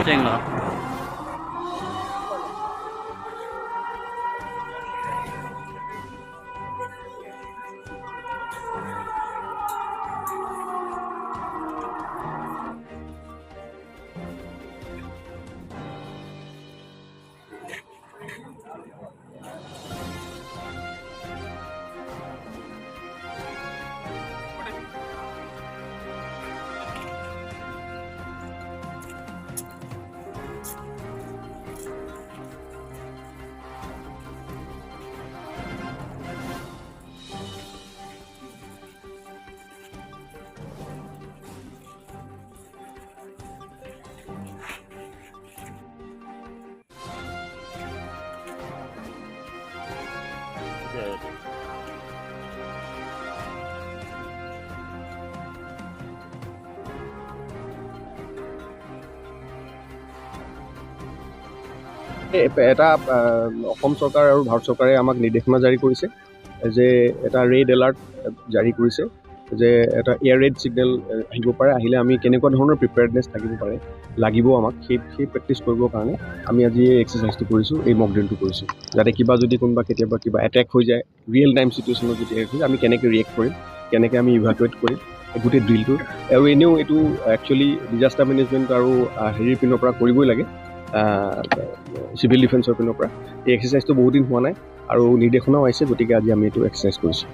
চেংলা। এটা অসম চৰকাৰ আৰু ভাৰত চৰকাৰে আমাক নিৰ্দেশনা জাৰি কৰিছে যে এটা ৰেড এলাৰ্ট জাৰি কৰিছে যে এটা এয়াৰ ৰেড ছিগনেল আহিব পাৰে। আহিলে আমি কেনেকুৱা ধৰণৰ প্ৰিপেয়াৰ্ডনেছ থাকিব পাৰে লাগিব আমাক, সেই প্ৰেক্টিছ কৰিবৰ কাৰণে আমি আজি এই এক্সাৰচাইজটো কৰিছোঁ, এই মক ড্ৰিলটো কৰিছোঁ, যাতে কিবা যদি কোনোবা কেতিয়াবা কিবা এটেক হৈ যায়, ৰিয়েল টাইম চিটুৱেশ্যনত যদি হৈ যায়, আমি কেনেকৈ ৰিয়েক্ট কৰিম, কেনেকৈ আমি ইভাকুৱেট কৰিম, এই গোটেই ড্ৰিলটো। আৰু এনেও এইটো একচুৱেলি ডিজাষ্টাৰ মেনেজমেণ্ট আৰু হেৰিৰ পিনৰ পৰা কৰিবই লাগে, চিভিল ডিফেন্সৰ পিনৰ পৰা। এই এক্সাৰচাইজটো বহুত দিন হোৱা নাই আৰু নিৰ্দেশনাও আহিছে, গতিকে আজি আমি এইটো এক্সাৰচাইজ কৰিছোঁ।